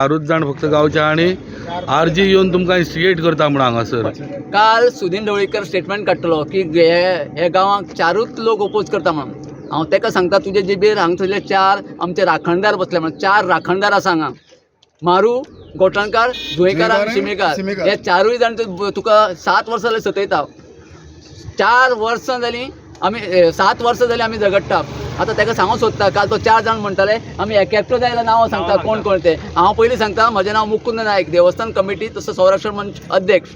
चारूच जाण फक्त गांवचे आनी आरजी येवन तुमकां इन्स्टिगेट करता म्हूण हांगासर. काल सुदीन ढवळीकर स्टेटमेंट काडटलो की हे गांवाक चारूच लोक ओपोज करता म्हणून. हांव ताका सांगता तुजे जिबेर हांगसरले चार आमचे राखणदार बसले म्हणून, चार राखणदार आसा हांगा, मारू, गोठणकार, जुवेकार आनी शिमेकार, हे चारूय जाण तुका 7 वर्सां जाली सतयता. 4 वर्सां जालीं आमी, 7 वर्सां जालीं आमी झगडटा. आतां ताका सांगूंक सोदता, काल तो 4 जाण म्हणटाले आमी एक एकटो जाय जाल्यार नांवां सांगता कोण कोण ते. हांव पयलीं सांगता, म्हजें नांव मुकुंद नायक, देवस्थान कमिटी तसो संरक्षण मंच अध्यक्ष,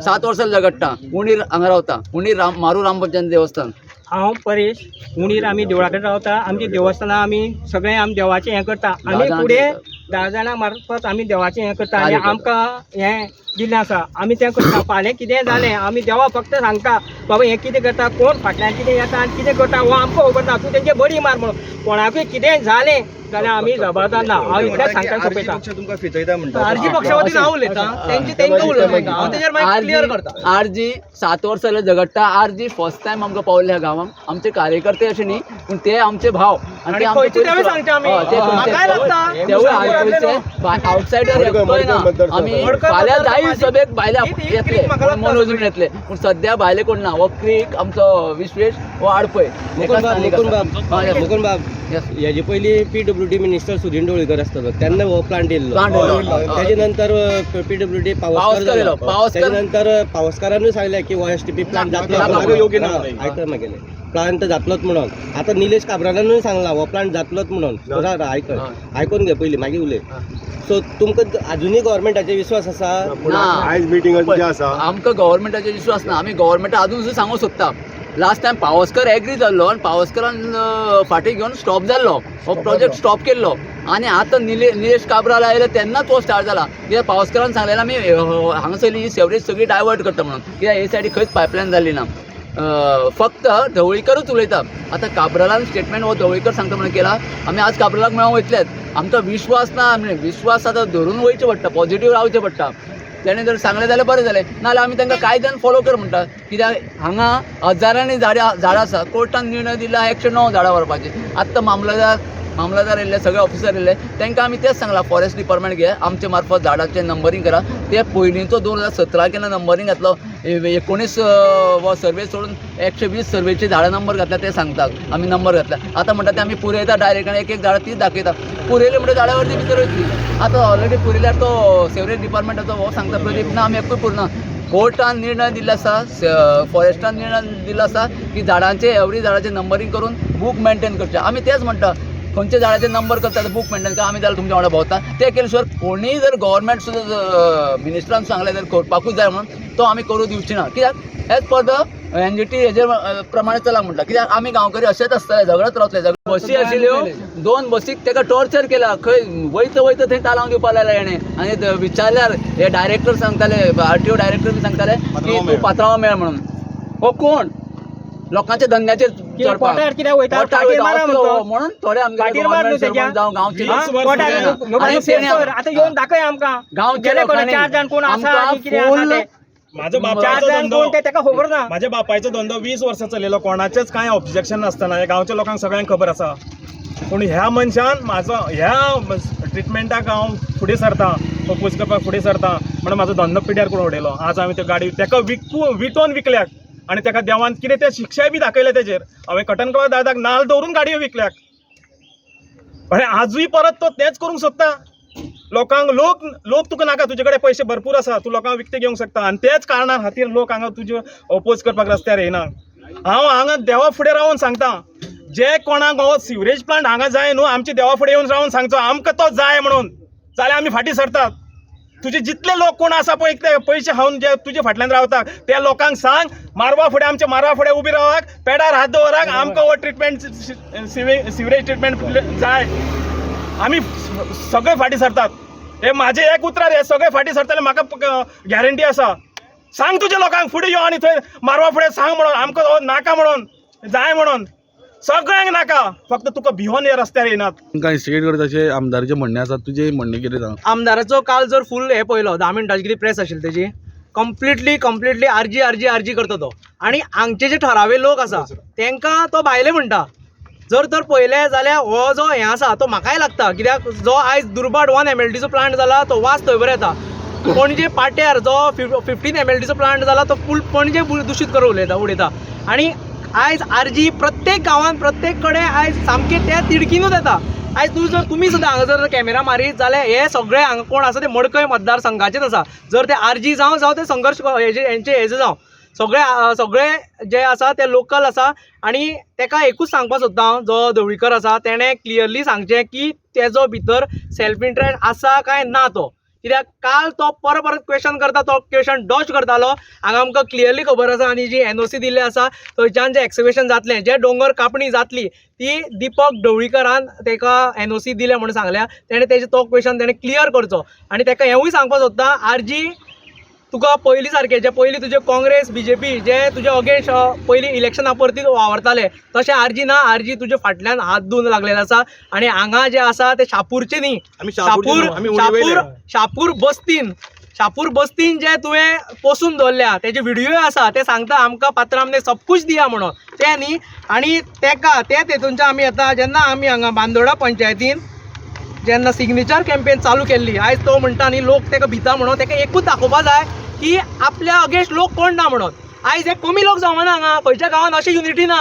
7 वर्सां झगडटा, उणीर हांगा रावता, उणीर राम मारू रामभजन देवस्थान. हांव परेश, उणीर आमी देवळा कडेन रावता. आमच्या देवस्थानां आमी सगळें आमी देवाचें हें करता. आमी फुडें 10 जाणां मार्फत आमी देवाचें हें करता आनी आमकां हें दिल्लें आसा, आमी तें करता. फाल्यां कितें जालें आमी देवा फक्त सांगता, बाबा हें कितें करता, कोण फाटल्यान कितें येता आनी कितें करता हो आमकां खबर ना, तूं तेंचे बडी मार म्हणून. कोणाकूय कितें जालें जाल्यार आमी जबाबदार ना. हांव इतलें सांगता सोंपयता. आरजी पक्षा वतीन हांव उलयतां, तेंचे तेंकां उलोवं, हांव तेजेर मागीर क्लियर करता. आरजी 7 वर्सां जालें झगडटा. आरजी फर्स्ट टायम आमकां पावले ह्या गांवांक. आमचे कार्यकर्ते अशें न्ही, पूण ते आमचे भाव आनी ते आमचे आवटसायडर एकटोय ना. आमी फाल्यां जाय सभेक भायले येतले, मनोजून येतले, पूण सद्या भायले कोण ना. हो क्रीक आमचो विश्वेश हो आडपय. मुकुंद बाब, हेजे पयलीं पीडब्ल्यूडी मिनिस्टर सुदीन ढवळीकर आसतलो तेन्ना हो प्लांट येयल्लो. तेजे नंतर पीडब्ल्यूडी पावसकर जालो. तेजे नंतर पावसकारानूय सांगलें की हो एसटीपी प्लांट जातलो, आयकय मागेलें, प्लांट जातलोच म्हणून. आतां निलेश काब्रालानूय सांगलां हो प्लांट जातलोच म्हणून. आयकय, आयकून घे पयलीं, मागीर उलय. सो तुमकां अजुनूय गव्हर्मेंटाचेर विश्वास आसा? आयज मिटींग आसा, आमकां गव्हर्मेंटाचेर विश्वास ना. आमी गव्हर्मेंटा अजून सुद्दां सांगूंक सोदता. लास्ट टायम पावसकर एग्री जाल्लो आनी पावसकरान फाटीं घेवन स्टॉप जाल्लो, हो प्रोजेक्ट स्टॉप केल्लो. आनी आतां निलेश काब्राल आयले तेन्नाच हो स्टार्ट जाला. कित्याक पावसकरान सांगलेलें आमी हांगासरली ही सेवरेज सगळी डायवर्ट करता म्हणून, कित्याक हे सायडी खंयच पायपलायन जाली ना. फक्त ढवळीकरूच उलयता. आतां काब्रालान स्टेटमेंट हो ढवळीकर सांगता म्हणून केला. आमी आज काब्रालाक मेळोंक वयतलेच. आमचो विश्वास ना, विश्वास आतां धरून वयचें पडटा, पॉझिटीव रावचें पडटा. तेणें जर सांगलें जाल्यार बरें जालें, नाजाल्यार आमी तांकां कायद्यान फॉलो कर म्हणटा. कित्याक हांगा हजारांनी झाडां आसा. कोर्टान निर्णय दिला 109 झाडां व्हरपाची. आत्तां मामलादार येयल्ले, सगळे ऑफिसर येयल्ले, तांकां आमी तेंच सांगलां, फॉरेस्ट डिपार्टमेंट घे, आमचे मार्फत झाडाचें नंबरींग करा. ते पयलींचो 2017 केन्ना नंबरींग घातलो, 19 सर्वे सोडून 120 सर्वेची झाडां नंबर घातल्या, ते सांगता आमी नंबर घातल्या. आतां म्हणटा ते आमी पुरयता डायरेक्ट आनी एक एक झाडां तीच दाखयता. पुरयली म्हणटा झाडां वरती भितर वयतली. आतां ऑलरेडी पुरयल्यार तो सेवरेज डिपार्टमेंटाचो हो सांगता प्रदीप, ना आमी एकूय पुरना. कोर्टान निर्णय दिल्लो आसा, फॉरेस्टान निर्णय दिल्लो आसा की झाडांचे एवरी झाडाचें नंबरींग करून बूक मेनटेन करचें. आमी तेंच म्हणटा, खंयच्या झाडाचे नंबर करता बूक मेनटेन करा, आमी जाल्यार तुमच्या वांगडा भोंवता. ते केले शिवाय कोणीय जर गव्हर्मेंट सुद्दां मिनिस्टरान सांगलें जर करपाकूच जाय म्हणून, तो आमी करूं दिवची ना. कित्याक एज पर the NGT हेजे प्रमाणे चला म्हणटा. कित्याक आमी गांवकरी अशेंच आसतले, झगडत रावतले. बसी आशिल्ल्यो 2 बसीक ताका टॉर्चर केला, खंय वयता वयता थंय तालांव दिवपा लायला हेणें. आनी विचारल्यार हे डायरेक्टर सांगताले, आरटीओ डायरेक्टर बी सांगताले की तूं पात्रांव मेळ म्हणून. हो कोण लोकांच्या धंद्याचेर म्हणून थोडे गांवचे माझ्या बापायचो धंदो 20 वर्सां चलयलो, कोणाचेच कांय ऑब्जेक्शन नासतना. ह्या गांवच्या लोकांक सगळ्यांक खबर आसा. पूण ह्या मनशान म्हाजो ह्या ट्रिटमेंटाक हांव फुडें सरता, ओपोज करपाक फुडें सरता म्हणून म्हाजो धंदो पिड्यार करून उडयलो. आज हांवें त्यो गाडी ताका विटोवन विकल्याक आनी ताका देवान कितें तें शिक्षाय बी दाखयल्या तेजेर. हांवें कटनकवार दादाक नाल दवरून गाडयो विकल्याक, आनी आजूय परत तो तेंच करूंक सोदता. लोकांक लोक लोक तुका नाका, तुजे कडेन पयशे भरपूर आसा, तूं लोकांक विकते घेवंक शकता. आनी तेच कारणा खातीर लोक हांगा तुजे ओपोज करपाक रस्त्यार येयना. हांव हांगा देवा फुडें रावन सांगता, जे कोणाक हो सिवरेज प्लांट हांगा जाय न्हू, आमचे देवा फुडें येवन रावन सांगचो आमकां तो जाय म्हणून, जाल्यार आमी फाटीं सरतात. तुजे जितले लोक कोण आसा पळय ते पयशे खावन जे तुजे फाटल्यान रावता त्या लोकांक सांग, मारवा फुडें आमच्या मारवा फुडें उबी रावाक, पेडार हात दवराक, आमकां हो ट्रिटमेंट सिवरेज ट्रिटमेंट जाय. आमी सगळे फाटीं सरतात. हे माझे एक उतरार हे सगळे फाटीं सरतले, म्हाका गॅरंटी आसा. सांग तुज्या लोकांक फुडें यो आनी थंय मारवा फुडें सांग म्हणून आमकां हो नाका म्हणून, जाय म्हणून, सगळ्यांक नाका, फक्त तुका भिवन हे रस्त्यार येनात. तुमकां इन्स्टिगेट करता अशें आमदाराचें म्हणणें आसा, तुजें म्हणणें कितें सांग? आमदाराचो काल जर फूल हे पळयलो, 10 मिनटांची कितें प्रेस आशिल्ली तेजी, completely completely RG RG RG करता तो. आनी हांगचे जे ठरावे लोक आसा तेंकां तो भायले म्हणटा. जर तर पळयलें जाल्यार हो जो हें आसा तो म्हाकाय लागता, कित्याक जो आयज दुर्भाट 1 MLDचो प्लांट जाला तो वास थंय बरो येता. पणजे पाट्यार जो 15 MLDचो प्लांट जाला तो फूल पणजे दुशीत करून उडयता. आनी आयज आरजी प्रत्येक गांवांत प्रत्येक कडेन आयज सामकें त्या तिडकीनूच येता. आयज तूं जर तुमी सुद्दां हांगा जर कॅमेरा मारीत जाल्यार हे सगळे हांगा कोण आसा ते मडकय मतदारसंघाचेच आसा. जर ते आरजी जावं जावं ते संघर्श हेजे हेंचे हेजे जावं, सगळे सगळे जे आसा ते लोकल आसा. आनी तेका एकूच सांगपाक सोदता हांव, जो ढवळीकर आसा तेणें क्लियरली सांगचें की तेजो भितर सेल्फ इंट्रस्ट आसा काय ना तो, कित्याक काल तो परत परत क्वेश्चन करता, तो क्वेश्चन डॉज करतालो. हांगा आमकां क्लियरली खबर आसा. आनी जी NOC दिल्ली आसा थंयच्यान जें एक्सकेवेशन जातलें, जे दोंगर कापणी जातली ती दीपक ढवळीकरान तेका NOC दिल्या म्हणून सांगल्या. तेणें तेजे तो क्वेश्चन तेणें क्लियर करचो. आनी तेका हेंवूय सांगपाक सोदता, आरजी तुका पयलीं सारकें जे पयलीं तुजे काँग्रेस BJP जे तुजे अगेन्स्ट पयलीं इलेक्शना परती वावरताले तशें आरजी ना. आरजी तुजे फाटल्यान हात धुवन लागलेले आसा. आनी हांगा जे आसा ते शापूरचे न्ही, शापूर शापूर शापूर बस्तीन, शापूर बस्तीन जे तुवें पोसून दवरल्या तेजे व्हिडियो आसा, ते सांगता आमकां पात्रामने सब कुछ दिया म्हणून ते न्ही. आनी तेका ते तेतूनच्यान आमी येता जेन्ना आमी हांगा बांदोडा पंचायतीन जेन्ना सिग्नेचर कॅम्पेन चालू केल्ली, आयज तो म्हणटा न्ही लोक तेका भिता म्हणून, तेका एकूच दाखोवपा जाय की आपल्या अगेन्स्ट लोक कोण ना म्हणून. आयज हे कमी लोक जमना हांगा, खंयच्या गांवांत अशी युनिटी ना.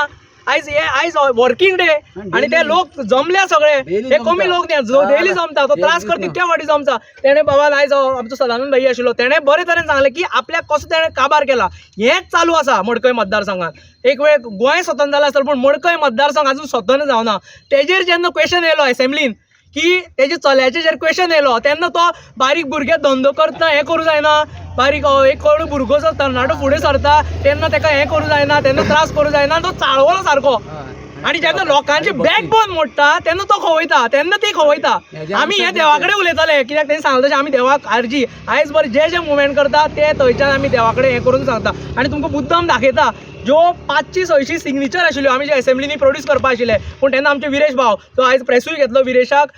आयज हे आयज वर्किंग डे आनी ते लोक जमल्या सगळे, हे कमी लोक न्ही, डेली जमता. तो त्रास कर तितक्या फावटी जमता. तेणें बाबा आयज आमचो सदानंद भाई आशिल्लो तेणें बरे तरेन सांगलें की आपल्याक कसो तेणें काबार केला. हेंच चालू आसा मडकय मतदारसंघात. एक वेळ गोंय स्वतंत्र जालें आसतलें पूण मडकय मतदारसंघ आजून स्वतंत्र जावना. तेजेर जेन्ना क्वेश्चन येयलो एसेंब्लीन की तेजे चल्याचेर क्वेश्चन येयलो तेन्ना तो बारीक भुरगे धंदो करता हें करूं जायना, बारीक एक कोण भुरगो जो तरणाटो फुडें सरता तेन्ना तेका हें करूं जायना, तेन्ना त्रास करूं जायना, तो चाळवलो सारको. आनी जेन्ना लोकांचे बॅकबोन मोडटा तेन्ना तो खवयता, तेन्ना ती खवयता. आमी हे देवा कडेन उलयताले कित्याक तेणी सांगलें तशें आमी देवाक आरजी आयज बरें जे जे मुवमेंट करता ते थंयच्यान आमी देवा कडेन हें करून सांगता. आनी तुमकां मुद्दम दाखयता ज्यो 500-600 सिग्नेचर आशिल्ल्यो आमी जे एसेंब्लीनी प्रोड्यूस करपा आशिल्ले, पूण तेन्ना आमचे विरेश भाव तो आयज प्रेसूय घेतलो, विरेशाक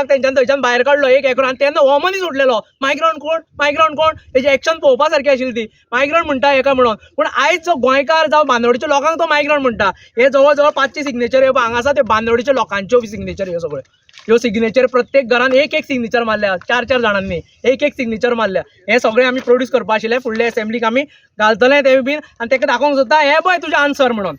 तेंच्यान थंयच्यान भायर काडलो एक एकरो. आनी तेन्ना हो मनीस उठलेलो मायग्रंट कोण, मायग्रंट कोण, तेजी एक्शन पळोवपा सारकी आशिल्ली ती. मायग्रंट म्हणटा हेका म्हणून, पूण आयज जो गोंयकार जावं बांदोडच्या लोकांक तो मायग्रंट म्हणटा. हे जवळ जवळ 500 सिग्नेचर ह्यो हांगा आसा ते बांदोडच्या लोकांच्यो सिग्नेचर ह्यो सगळ्यो. ह्यो सिग्नेचर प्रत्येक घरान एक एक सिग्नेचर मारल्या, 4-4 जाणांनी एक एक सिग्नेचर मारल्या. हे सगळे आमी प्रोड्यूस करपा आशिल्ले, फुडले एसेंब्लीक आमी घालतले ते बीन. आनी तेका दाखोवंक सोदता हे पळय तुजें आन्सर म्हणून.